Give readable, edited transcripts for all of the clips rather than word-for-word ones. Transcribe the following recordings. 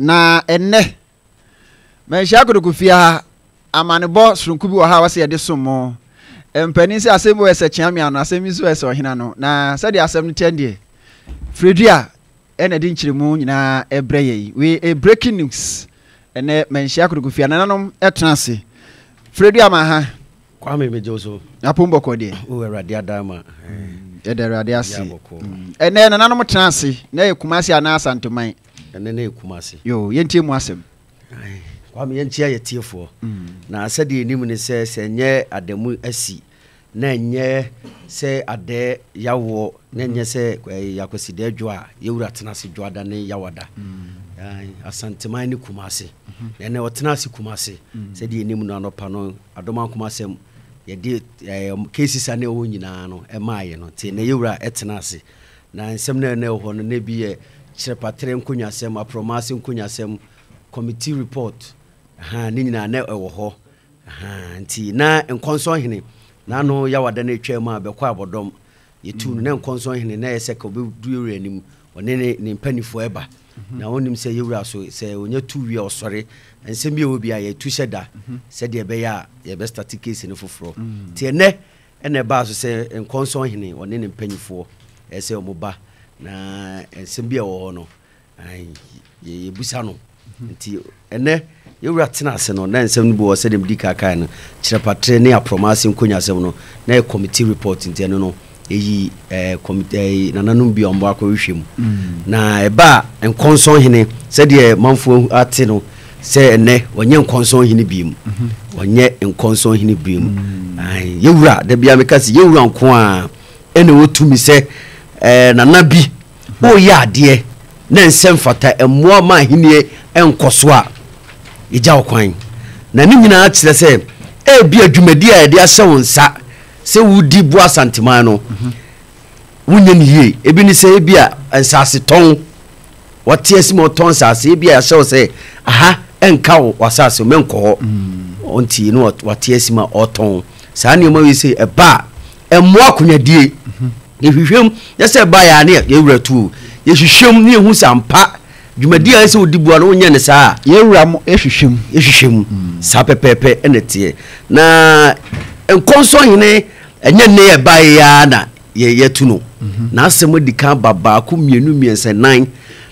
Na ɛnnɛ, Manhyia Kotoko fie ha, amanebɔ soronko bi wɔ ha a wɔsɛ yɛde som mo. Mpanin sɛ asɛm bi wɔ ɛsɛ kyeame ano, asɛm bi nso wɔ ɛsɛ ɔhene ano. Na sɛdeɛ asɛm no teɛ deɛ, Fredua ɛna ɛde nkyerɛmu nyinaa ɛbrɛ yɛ yi. Wei ɛ breaking news. Ɛnɛ Manhyia Kotoko fie, nananom ɛtena ase. Fredua ma ha. Kwame megye wo so. Apom bɔkɔ deɛ. O Awurade adama. Yɛda Awurade ase. Ɛnɛ nananom tena ase na ɛyɛ Kumasi anaa Asanteman. Ɛnɛ na ɛyɛ Kumasi. Yo, yɛntie mu asɛm. Kwame yɛnkyia yɛ tiefoɔ. Na sɛdeɛ yɛnim ne sɛ sɛ ɛnyɛ adamu asi na ɛnyɛ sɛ adɛ yawoɔ na ɛnyɛ sɛ Akwasidɛ dwo a yɛwura tena ase dwoada ne yawada. Asanteman ne Kumasi. Na ɛnɛ ɔtena ase Kumasi. Sɛdeɛ yɛnim no anɔpa no Adomankoma asɛm yɛde cases a na ɛwɔ nyinaa no ɛmaayɛ no nti na yɛwura ɛtena ase na nsɛm no a na ɛwɔ hɔ no na ebi yɛ kyerɛpatrɛ nkonnwasɛm, aprɔmaase nkonnwasɛm, committee report ha ne nyinaa na ɛwɔ hɔ ha nti na nkɔnsɔnhene na ano yawada no atwa mu a bɛkɔ abɔdɔm Yɛtuu no na nkɔnsɔn hene na ɛyɛ sɛ ka ɔbɛdu yɛwura anim ɔne ne ne mpanimfoɔ ɛba mhm. Na ɔnim sɛ yɛwura so sɛ ɔnya tu wie ɔsɔre nsɛm bi a ɛwɔ bi a yɛtu hyɛ da mhm. Sɛdeɛ ɛbɛyɛ a yɛbɛstate case no foforɔ mhm. Nti ɛnɛ ɛna ɛbaa so sɛ nkɔnsɔn hene ɔne ne mpanimfoɔ ɛsɛ sɛ ɔmo ba na nsɛm bi a ɛwɔ hɔ no yɛbusa no nti ɛnɛ yɛwura tena ase no na nsɛm no bi wɔ sɛdeɛ medi kan kae no kyerɛpatrɛ ne aprɔma ase nkonnwasɛm no na yɛ committee report nti ɛno no ɛyi ɛɛ committee ɛɛ nananom bi a wɔn akɔhwehwɛ mu mm. Na ɛba nkɔnsɔn hene sɛdeɛ manfoɔ ate no sɛ ɛnɛ ɔnyɛ nkɔnsɔn hene bi mu mhm. Ɔnyɛ nkɔnsɔn hene bi mu mm. Yɛwura dabi ameka sɛ yɛwura nko a ɛna wɔtumi sɛ ɛɛ nana bi Woreyɛ adeɛ na ɛnsɛ mfata, ɛmmoa ma ahennie nkɔ so a, yɛgya wo kwan. Na ne nyinaa kyerɛ sɛ ebia dwumadi a yɛde ahyɛ wo nsa sɛ wodi boa Asanteman no, wonyɛ no yie. Ebi ne sɛ ebia nsasetɔn, wɔte asi ma wɔtɔn nsase, ebia yɛahyɛ wo sɛ aha ɛnka wo w'asase, mɛnkɔ hɔ. Ɔnti na wate asi ma ɔtɔn. Saa nneɛma wei sɛ ɛba a, ɛmmoa akonnwadie. Yɛhwehwɛ mu, nyɛ sɛ ɛbaeɛ a ne yɛn werɛ to o. Yɛhwehwɛ mu ne yɛhu sɛ ampa dwumadi a ɛsɛ sɛ wodi boa no wonyɛ no saa a. Yɛn wura mo hwehwɛ mu. Yɛhwehwɛ mu. Saa pɛpɛɛpɛ na ɛteɛ. Na Nkɔnsɔnhene, ɛnyɛ nnɛ yɛ ɛbaeɛ yi ara na yɛatu no. N'asɛm adi kan aba baako, mmienu, mmiɛnsa, nnan.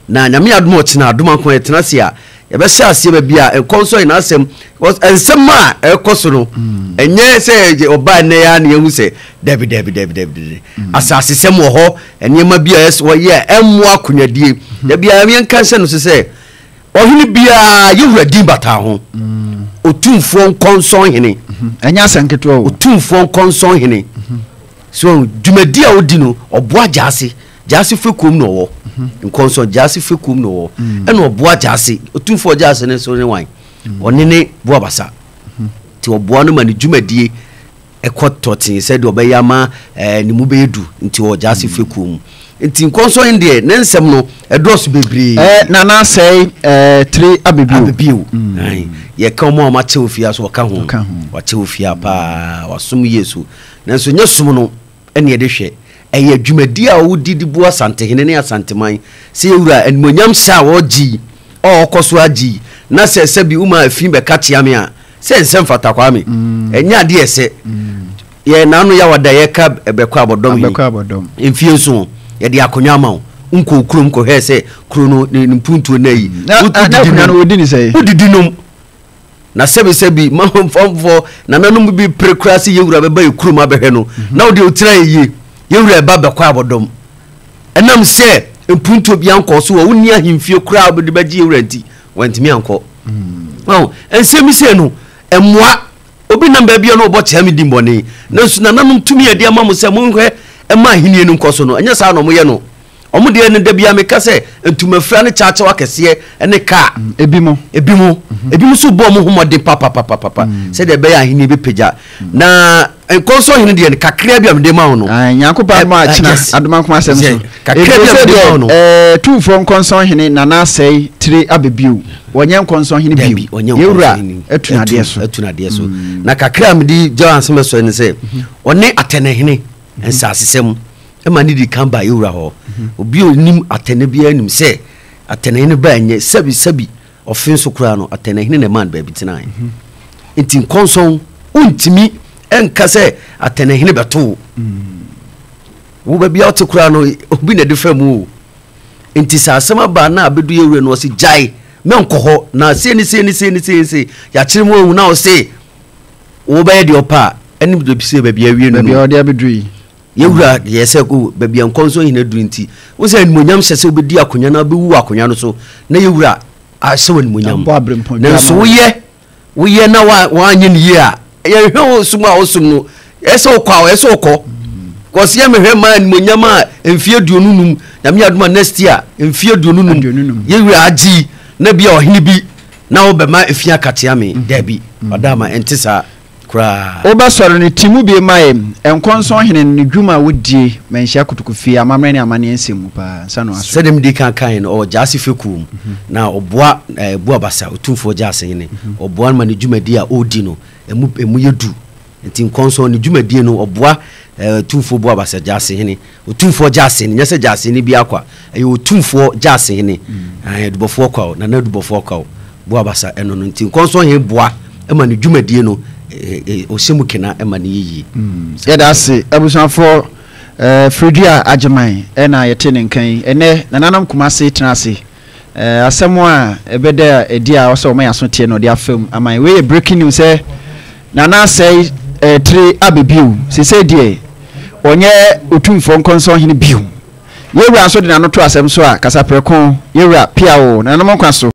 Na Nyame adom a ɔkyena adom anko yɛtena ase a, yɛbɛhyɛ aseɛ baabi a nkɔnsɔn nyinaa asɛm nsɛm a ɛkɔ so no mm. ɛnyɛ sɛ ɔbaa nnɛ ya na yɛhu sɛ dabi dabi dabi dabi dabi mm. asasesɛm wɔ hɔ nneɛma bi a wɔyɛ a ɛmmoa akonnwadie mm-hmm. dabi a yɛnka nhyɛ no so sɛ ɔhene biara yɛwura din bata ho mm. otumfoɔ nkɔnsɔn hene mm-hmm. ɛnyɛ asɛm ketewa o otumfoɔ nkɔnsɔn hene mm-hmm. so dwumadi a ɔdi no ɔboa gyaase Gyaase fekuom na ɔwɔ. Nkɔnsɔn Gyaase fekuom na ɔwɔ. Ɛna ɔboa Gyaase. Otumfoɔ Gyaase no nso ne wan? Ɔne ne Boabasa. Nti ɔboa no ma ne dwumadie ɛkɔ tɔtee sɛdeɛ ɔbɛyɛ ama ɛɛ ne mu bɛyɛ du. Nti ɔwɔ Gyaase fekuom mu. Nti nkɔnsɔn yi deɛ ne nsɛm no ɛdɔɔso bebree. Ɛɛ Nana Asɛe ɛɛ tire abɛbio. Abɛbio. Ae. Yɛka wɔn a wɔakyɛ ofie a so ɔka ho. Ɔka ho. Wakyɛ ofie a paa. Wasom yie so. Nanso nyɛ som no. ɛne yɛde hwɛ. Ɛyɛ dwumadi a wodi de bu Asantehene ne Asanteman sɛ yɛwura animuonyam hyɛ a wɔregye yi, a ɔkɔ so agye yi, na sɛ sɛbi woma afi bɛka kyea me a, sɛ ɛnsɛ mfata Kwame. Ɛnyɛ adeɛ ɛsɛ. Yɛ n'ano yawada yɛka bɛkɔ abɔdɔm yi. Abɛkɔ abɔdɔm. Mfie nson, yɛde akonnwa ama wo. Wonkɔɔ kurom kɔhwɛɛ sɛ kuro no ne mpuntuo no ayi. Na akonnwa no wɔdi ne sɛn? Wodidi nom. Na sɛbisɛbi mahomfɔmfɔ nananom bi pere koraa sɛ yɛwura bɛba yɛ kurom abɛhwɛ no mhm. na wode wotena yɛ yie yɛwura ɛba bɛkɔ abɔdɔm ɛnam sɛ mpuntuo bi ankɔ so wɔ wonni ahemfie koraa wobɛde bɛgye yɛwura nti wantumi ankɔ mm. nsɛm sɛ no mmoa obi nam baabi a na ɔbɔ kyɛn me di mbɔne nanso nananom tumi a ɛde ama mo sɛ monhwɛ ɛma ahenni no nkɔ so no ɛnyɛ saa na ɔmoyɛ no Wɔn deɛ no da biara meka sɛ ntomafira ne kyaakyɛw akɛseɛ ne kaa. Mm, ebi mo. Ebi mo. Mhm. Ebi mo nso bɔ wɔn ho mmɔden papapapapa mm. sɛdeɛ ɛbɛyɛ ahenni bɛpagya. Mm. Na nkɔnsɔn hene deɛ no kakra bi a mede ma wo no. Nyankopɔn adom a kyena adomankoma asɛm so. Kakra bi a mede ma wo no. Tumfoɔ nkɔnsɔn hene Nana Asɛe tire abɛbio. Wɔnyɛ nkɔnsɔn hene bio. Yɛwura atu n'adeɛ so. Atu n'adeɛ so. Na kakra a mede gya asɛm ɛsɔ ne sɛ ɔne atɛnɛhene nsasesɛm ma ne di kan baa yɛwura hɔ. Obi a onim atɛnɛ biara nim sɛ atɛnɛ no baa nyɛ sɛbi sɛbi. Ɔfe nso koraa no, Atɛnahene na ɛmaa no baabi tenae. Nti nkɔnsɔn, wontumi nka sɛ Atɛnahene bɛto wo. Wo baabi a wote koraa no, obi na ɛde fa mu o. Nti sɛ asɛm aba na abɛdu yɛ wura no, ɔse gyae, mɛnkɔ hɔ, na sei ne sei ne sei ne sei ne sei, yɛakyere mu ahu na ɔse wobɛyɛ deɛ ɔpɛ a, ɛne sɛ baabi awie no no. Baabi a ɔde abɛduru yi. Yɛwura deɛ sɛ o baabi a nkɔnsɔn hene aduru nti, wo sɛ animuonyam hyɛ sɛ wobɛdi akonnwa na wobɛwu wɔ akonnwa no so na yɛwura ahyɛ wo animuonyam. Nanso woyɛ woyɛ na woanyɛ no yie a, yɛhwɛ wo som a wosom no, ɛsɛ wokɔ a ɛsɛ wokɔ. Kɔsi yɛ mehwɛ ma animuonyam a mfeɛ 25 nyame adom a next year mfeɛ 25 yɛwura agye na bi a ɔhene bi na wobɛma efi akatea me daabi ɔda ma ɛnte saa koraa. Wobɛsɔre no, ti mu bie ma yɛn. Nkɔnsɔn hene no, ne dwuma a wodie, Manhyia Kotokofie, amammerɛ ne amanneɛ nsɛm mu paa, ansa na wasɔre. Sɛdeɛ medii kan kaeɛ no, ɔwɔ Gyaase fekuo mu, na ɔboa Buabasa, Otumfoɔ Gyaase hene. Ɔboa no ma ne dwumadie a ɔredi no, ɛmu ɛmu yɛ du. Nti nkɔnsɔn, ne dwumadie no, ɔboa Otumfoɔ Buabasa Gyaase hene. Otumfoɔ Gyasehene, nyɛ sɛ Gyasehene biara kwa, ɛyɛ Otumfoɔ Gyasehene, ɛɛ Adubɔfoɔ kwa o, Nana Adubɔfoɔ kwa o, Boabasa ɛno no nti Nkɔnsɔnhene boa ma ne dwumadie no ɔhyɛ mu kena ma no yɛ yie. Yɛda ase abusuafoɔ, Firidua Agyeman na yɛte ne nka yi. Ɛnnɛ Nananom Kumase tena ase Asɛm a ɛbɛda adi a ɔsɛ ɔma yɛn aso teɛ na ɔde afa mu ama yɛn. Wei yɛ breaking news sɛ Nana Asɛe tiri aba bio. Seesei deɛ ɔnyɛ Otumfoɔ Nkɔnsɔnhene bio. Yɛn wura nso de n'ano to asɛm so a, kasaprɛko, yɛn wura, pia o, nananom nkwa so.